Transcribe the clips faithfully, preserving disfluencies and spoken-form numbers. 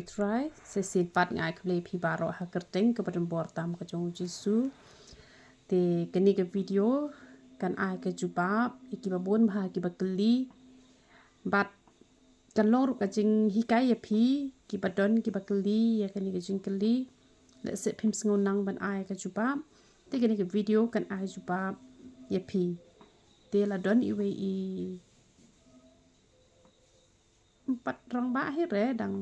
Trai, shisien pat nga ai khublei phi baroh ha kyrteng kaba donbor tam ka jong u Jisu. Te kane ka video kan ai ka jubab ïa kiba bun bha kiba kylli. Bad kan long ruh ka jinghikai ïa phi kiba don kiba kylli ïa kane ka jingkylli. Lehse phim sngew nang ban ai ka jubab. Te kane ka video kan ai jubab ïa phi. Te la don iwei i Em pat rangbah hi re dang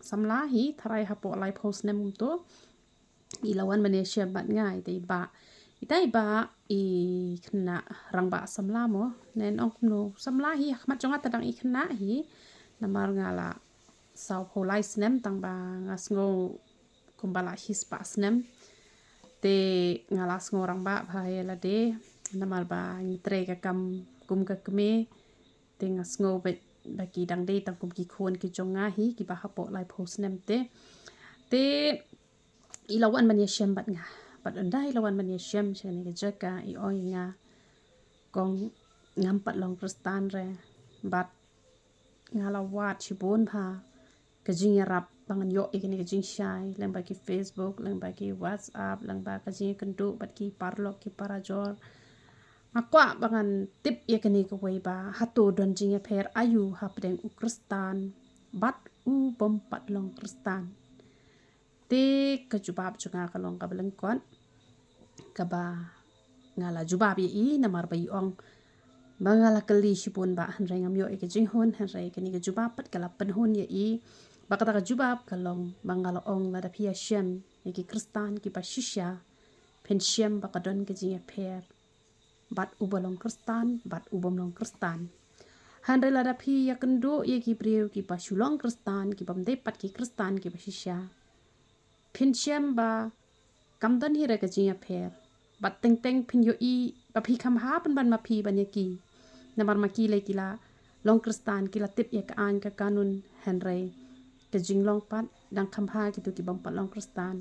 samla hi tharai hapoh laiphew snem kumto. I la wan ban ïashem bad nga ita i bah. Ita i bah i khynnah rangbah samla mo. Nen ong kumno samla hi ha khmat jong nga te dang i khynnah hi. Namar nga la sawphew lai snem tang ba nga sngew kumba la shispah snem. Te nga la sngew rangbah bha ïa lade namar ba ngi trei ka kam kum ka kmie. Te nga sngew ba, ba ki dang dei tang kum ki khun ki jong nga hi kiba hapoh laiphew snem te. Te i la wan ban ïashem bad nga. Bad ynda i la wan ban ïashem sha kane ka jaka i ong ïa nga, kong ngam pat long Khristan re. Bad nga la wad shibun bha ka jingïarap ba ngan ïoh ïa kane ka jingshai lyngba ki Facebook, lyngba ki WhatsApp, lyngba ka jingïakynduh bad ki paralok ki parajor. Nga kwah ba ngan tip ïa kane kawei ba hato don jingïapher aïu hapdeng u Khristan bad u bym pat long Khristan. Te ka jubab jong nga ka long kaba lyngkot kaba nga la jubab ïa i namar ba i ong ba nga la kylli shibun ba hynrei ngam ïoh ïa ka jinghun. Hynrei kane ka jubab pat ka la pynhun ïa i ba kata ka jubab ka long ba nga la ong lada phi ïashem ïa ki Khristan kiba shisha phin shem ba ka don ka jingïapher bad uba long Khristan bad u bym long Khristan. Hynrei lada phi ïakynduh ïa ki briew kiba shu long Khristan ki bym dei pat ki Khristan kiba shisha, phin shem ba kam don hi re ka jingïapher. Bad teng teng phin ïohi ba phi kham hap ban ma phi ban ïa ki. Namar ma ki lei ki la long Khristan ki la tip ïa ka aiñ ka kanun. Hynrei ka jinglong pat dang kham bha kito ki bym pat long Khristan.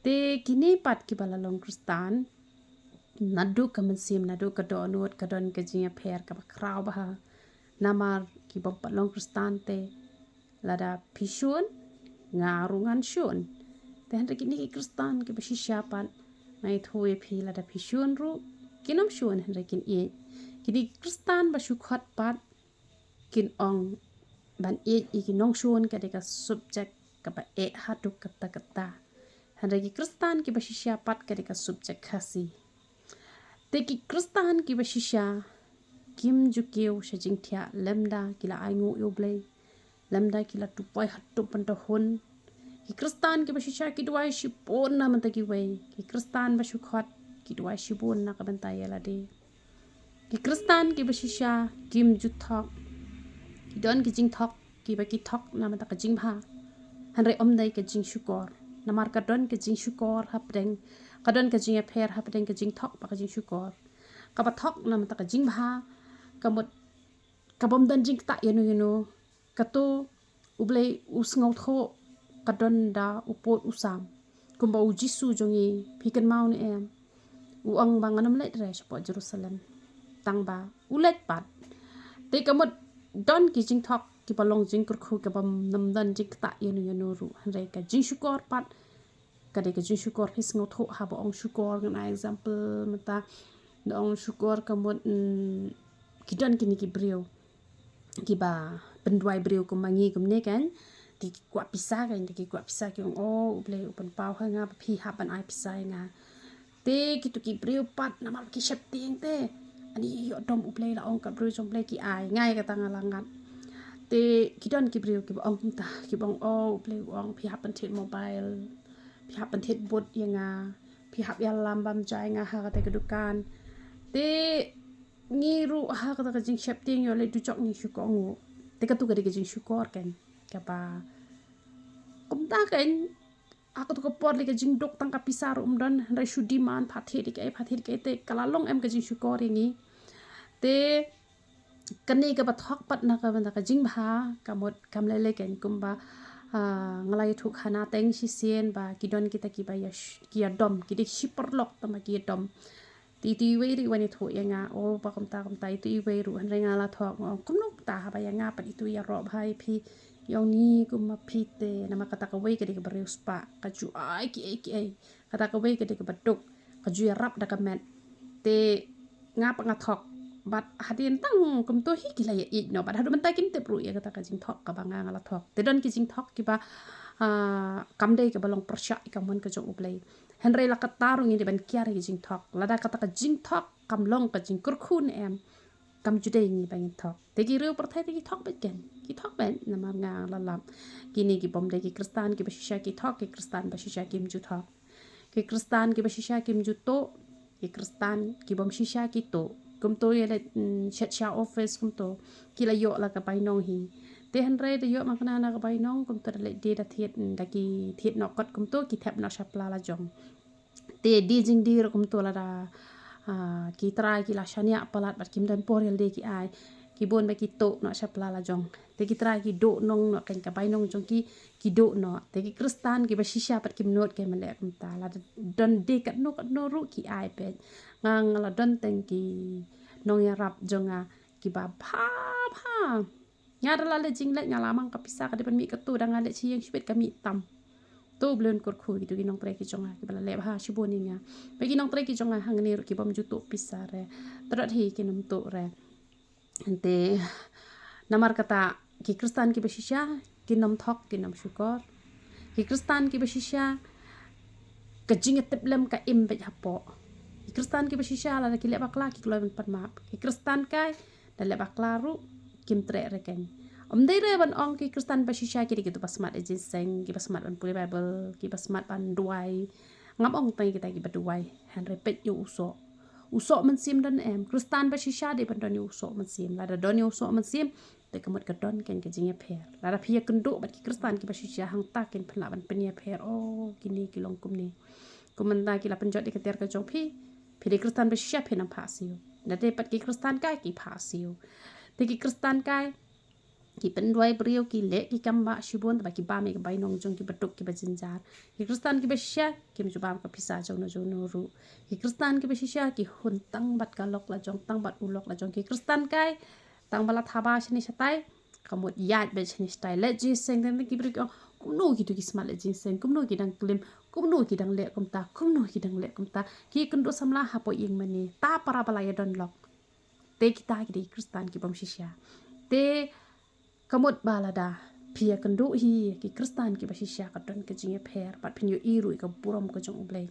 Te kine pat kiba la long Khristan naduh ka mynsiem naduh ka dohnud ka don ka jingïapher kaba khraw bha. Namar ki bym pat long Khristan te lada phi shun nga ruh ngan shun. Te hynrei kine ki Khristan kiba shisha pat nga ïathuh ïa phi lada phi shun ruh kin ym shun hynrei kin ïeit. Kine ki Khristan ba shu khot pat kin ong ban ïeit ïa ki nongshun ka dei ka subject kaba eh haduh katta katta. Hynrei ki Khristan kiba shisha pat ka dei ka subject Khasi. Te ki Khristan kiba shisha kim ju kiew sha jingthiah lymda ki la ainguh ïa U Blei, lymda ki la tupai haduh ban da hun. Ki Khristan kiba shisha ki duwai shibun na bynta kiwei. Ki Khristan ba shu khot ki duwai shibun na ka bynta ïa lade. Ki Khristan kiba shisha kim ju thok. Ki don ki jingthok kiba ki thok na bynta ka jingbha. Hynrei ym dei ka jingshukor. Namar ka don ka jingshukor hapdeng, ka don ka jingïapher hapdeng ka jingthok bad ka jingshukor. Kaba thok na bynta ka jingbha ka mut ka bym don jingktah ïano ïano. Kato U Blei u sngewthuh ka don da u pud u sam. Kumba u Jisu jong ngi phi kynmaw ne em? U ong ba ngan ym leit re shapoh Jerusalem. Tang ba u leit pat. Te ka mut don ki jingthok kiba long jingkyrkhu kaba ym don jingktah ïano ïano ruh. Hynrei ka jingshukor pat ka dei ka jingshukor. Phi sngewthuh haba ong shukor ngan ai example mynta. Da ong shukor ka mut, mm, ki don kine ki briew kiba pynduwai briew kum ma ngi kumne kan. Te ki kwah pisa kan, te ki kwah pisa ki ong, "Oh, U Blei u pynpaw ha nga ba phi hap ban ai pisa ïa nga." Te kito ki briew pat namar ki sheptieng te, ani ïoh dom U Blei, la ong ka briew jong U Blei ki ai, nga ïa kata nga la ngat. Te ki don ki briew kiba ong kumta, kiba ong, "Oh, U Blei u ong phi hap ban thied mobile, phi hap ban thied bud ïa nga, phi hap ïalam bam ja ïa nga ha kata ka dukan." Te ngi ruh ha kata ka jingsheptieng ïoh leit dujok ngi shu kohnguh. Te kato ka dei ka jingshukor kan. Kaba kumta kan, ha kato ka por lei ka jingduk tang ka pisa ruh ym don, hynrei shu demand pha thied ïa kaei pha thied ïa kaei, te ka la long em ka jingshukor ïa ngi. Te kane kaba thok pat na ka bynta ka jingbha ka mut kam lei lei kan. Kumba, ah, nga la ïathuh khana teng shisien ba ki don kita kiba ïa sh-, ki ïa dom, ki dei shi paralok tang ba ki ïa dom. Te itu iwei ruh i wan ïathuh ïa nga, "Oh, ba kumta kumta," itu iwei ruh, hynrei nga la thok, nga ong, "Kumno kumta haba ïa nga pat itu ïaroh bha ïa phi, Ïa uni kum ma phi te, namar kata kawei ka dei kaba riewspah, ka ju ai kiei kiei. Kata kawei ka dei kaba duk, ka ju ïarap da ka met. Te nga pat nga thok. Bad hadien tang kumto hi ki la ïa ïeit noh. Bad haduh mynta kim tip ruh ïa kata ka jingthok kaba nga nga la thok. Te don ki jingthok kiba, ah, kam dei kaba long pyrshah ïa ka mon ka jong U Blei. Hynrei la katta ruh ngi dei ban kiar ïa ki jingthok. Lada kata ka jingthok kam long ka jingkyrkhu ne em, kam ju dei ngi ba ngin thok. Te ki riew pyrthei te ki thok beit ken. Ki thok beit namar nga la lap. Kine ki bym dei ki Khristan kiba shisha ki thok, ki Khristan ba shisha kim ju thok. Ki Khristan kiba shisha kim ju tuh, ki Khristan ki bym shisha ki tuh. Kumto ïa leit, mm, shet sha office kumto. Ki la ïoh la ka bainong hi. Te hynrei da ïoh ma kane na ka bainong kumto da leit die da thied, mm, da ki thied noh kot kumto, ki thep noh shapla la jong. Te die jingdie ruh kumto lada, ah, ki trai ki la shaniah palat bad kim don por ïalade ki ai. Ki bun ba ki tuh noh shapla la jong. Te ki trai ki duh nong noh, kan ka bainong jong ki, ki duh noh. Te ki Khristan kiba shisha pat kim nud, kim leh kumta. Lada don die katno katno ruh ki ai beit. Nga nga la don teng ki nongïarap jong nga kiba bha bha. Nga da la leh jingleh, nga la mang ka pisa ka dei ban mih katto, da nga leh shi ïing shibit ka mih tam. To U Blei un kyrkhu ïa kito ki nongtrei ki jong nga kiba la leh bha shibun ïa nga. Bad ki nongtrei ki jong nga hangne ruh ki bym ju tuh pisa re. Tyrot hi kin ym tuh re. Te namar kata ki Khristan kiba shisha kin ym thok, kin ym shukor. Ki Khristan kiba shisha ka jingïatiplem ka im beit hapoh. Ki Khristan kiba shisha lada ki leh bakla ki kloi ban pan map. Ki Khristan kai da leh bakla ruh kim treh re ken. Ym dei re ban ong ki Khristan ba shisha ki dei kito ba smat ïa jingïaseng, kiba smat ban pule Baibl, kiba smat ban duwai. Ngam ong tang kita kiba duwai. Hynrei peit ïa u soh. U soh mynsiem don em. Khristan ba shisha dei ban don ïa u soh mynsiem. Lada don ïa u soh mynsiem, te ka mut ka don ken ka jingïapher. Lada phi ïakynduh bad ki Khristan kiba shisha, hangta kin pynlah ban pynïapher. Oh, kine ki long kumne. Kumta ki la pynjot ïa ka tiar ka jong phi. Phi dei Khristan ba shisha, phin ym phah siew. Da dei pat ki Khristan kai ki phah siew. Te ki Khristan kai ki pynduwai briew, ki leh ki kam ba shibun, te ba ki bam ïa ka bainong jong ki ba duk ki ba jynjar. Ki Khristan kiba shisha kim ju bam ka pisa jong no jong no ruh. Ki Khristan kiba shisha ki hun tang bad ka lok la jong, tang bad u lok la jong. Ki Khristan kai tang ba la thaba shane shatai, ka mut ïaid beit shane shatai. Leh jingïaseng, teng teng ki briew ki ong, kumno kito ki smat leh jingïaseng, kumno ki dang klim, kumno ki dang leh kumta, kumno ki dang leh kumta. Ki kynduh samla hapoh ïing mane, ta para ba la ïadon lok. Te kita ki dei Khristan ki bym shisha. Te ka mut ba lada phi ïakynduh hi ki Khristan kiba shisha, ka don ka jingïapher, bad phin ïohi ruh ïa ka burom ka jong U Blei.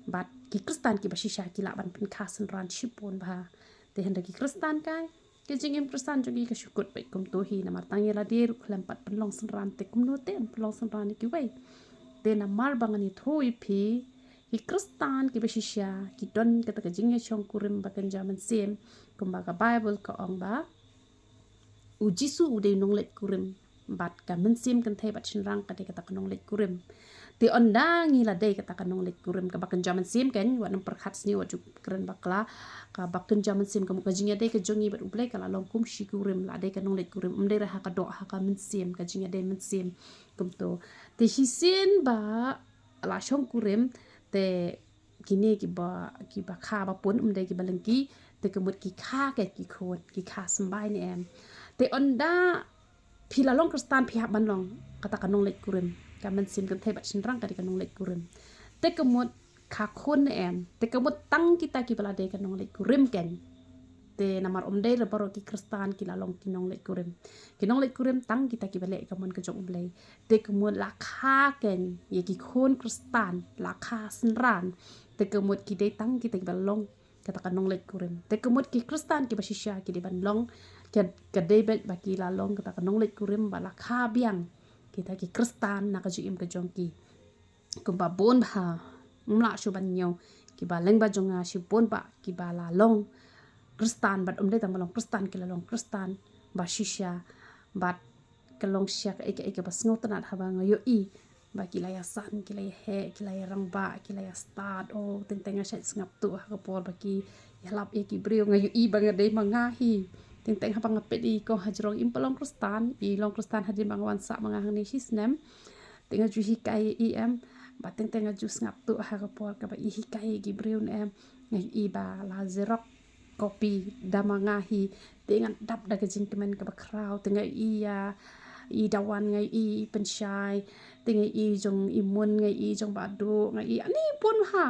Bad ki Khristan kiba shisha ki lah ban pynkha synran shibun bha. Te hynrei ki Khristan kai, ka jingim Khristan jong ki ka shu kut beit kumto hi, namar tang ïa lade ruh khlem pat pynlong synran, te kumno te yn pynlong synran ïa kiwei. Te namar ba ngan ïathuh ïa phi, ki Khristan kiba shisha ki don kata ka jingïashongkurim ba kynja mynsiem, kumba ka Baibl ka ong ba U Jisu u dei u nongleit kurim, bad ka mynsiem kynthei bad shynrang ka dei kata ka nongleit kurim. Te ynda ngi la dei kata ka nongleit kurim, kaba kynja mynsiem ken, wat nym pyrkhat sniew, wat ju kren bakla, kaba kynja mynsiem, ka mut ka jingïadei ka jong ngi bad U Blei ka la long kum shi kurim, la dei ka nongleit kurim, ym dei re ha ka doh, ha ka mynsiem, ka jingïadei mynsiem kumto. Te shisien ba la shongkurim, te kine kiba, kiba kha ba pun, ym dei kiba lyngkhi, te ka mut ki kha ken ki khun, ki kha symbai ne em. Te ynda phi la long Khristan phi hap ban long kata ka nongleit kurim, ka mynsiem kynthei bad shynrang ka dei ka nongleit kurim. Te ka mut kha khun ne em, te ka mut tang kita kiba la dei ka nongleit kurim ken. Te namar ym dei re baroh ki Khristan ki la long ki nongleit kurim. Ki nongleit kurim tang kita kiba leh ka mon ka jong U Blei. Te ka mut la kha ken ïa ki khun Khristan, la kha synran. Te ka mut ki dei tang kita kiba long kata ka nongleit kurim. Te ka mut ki Khristan kiba shisha ki dei ban long, ka, ka dei beit ba ki la long kata ka nongleit kurim ba la kha biang kita ki Khristan na ka jingim ka jong ki. Kumba bun bha, ym lah shuh ban ñiew, kiba lyngba jong nga shibun bha kiba la long Khristan, bad ym dei tang ba long Khristan, ki la long Khristan ba shisha, bad ka long shisha kaei kaei kaba sngewtynnat haba nga ïohi ba ki la ïasan, ki la ïaheh, ki la ïarangbah, ki la ïastad. Oh, teng teng nga shait sngap tuh ha ka por ba ki ïalap ïa ki briew, nga ïohi ba nga dei ma nga hi. Teng teng haba nga peit ïa i kong hajrong, im pat long Khristan, i long Khristan hadien ba nga wan sah ma nga hangne shi snem. Te nga ju hikai ïa i em, ba teng teng nga ju sngap tuh ha ka por kaba i hikai ïa ki briew ne em. Nga ïohi ba la xerox copy da ma nga hi, te ngan dap da ka jingkmen kaba khraw, te nga ïohi ïa i dawan, nga ïohi i pynshai, te nga ïohi jong i mun, nga ïohi jong Bah Duh, nga ïohi ani bun ha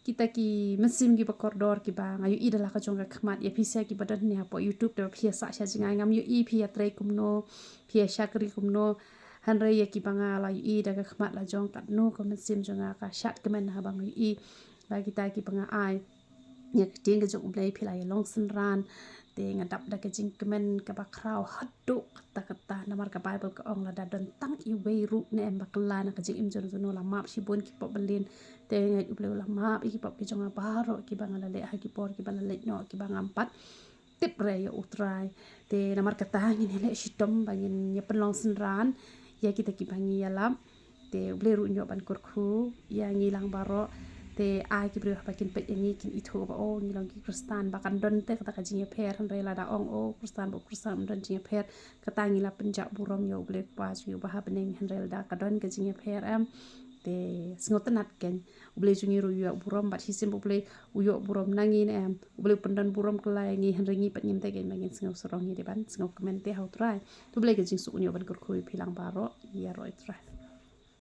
kita ki mynsiem kiba kordor kiba nga ïohi da la ka jong ka khmat. Ïa phi sa kiba don ne hapoh YouTube te phi ïa sah sha jngai, ngam ïohi phi ïa trei kumno, phi ïa shakri kumno. Hynrei ïa kiba nga la ïohi da ka khmat la jong, katno ka mynsiem jong nga ka shad kmen haba nga ïohi ba kita kiba nga ai ïa ka ktien ka jong U Blei phi la ïa long synran. Te nga dap da ka jingkmen kaba khraw haduh katta katta, namar ka Baibl ka ong lada don tang iwei ruh ne em ba kylla na ka jingim jong uno uno, la map shibun ki pop ba lin. Te nga ngeit U Blei u la map ïa ki pop ki jong nga baroh kiba nga la leh ha ki por kiba la leit noh kiba ngam pat tip re ïa U Trai. Te namar kata ngin ïa leh shitom ba ngin ïa pynlong synran ïa kita kiba ngi ïalap. Te U Blei ruh un ïoh ban kyrkhu ïa ngi lang baroh. Te ai ki briew haba kin peit ïa ngi kin ithuh ba, oh, ngi long ki Khristan, ba kan don te kata ka jingïapher. Hynrei lada ong, oh, Khristan bad Khristan ym don jingïapher, kata ngi la pynjah burom ïa U Blei Kpa jong ngi uba ha bneng. Hynrei lada ka don ka jingïapher, em, te sngewtynnat kein, U Blei jong ngi ruh u ïoh burom, bad shisien U Blei u ïoh burom na ngi ne em. U Blei u pyndon burom kylla ïa ngi, hynrei ngi pat ngim dei kein ba ngin sngewsarong, ngi dei ban sngewkmen te ha U Trai. To U Blei ka jingsuk un ïoh ban kyrkhu ïa phi lang baroh. Ïaroh ïa U Trai.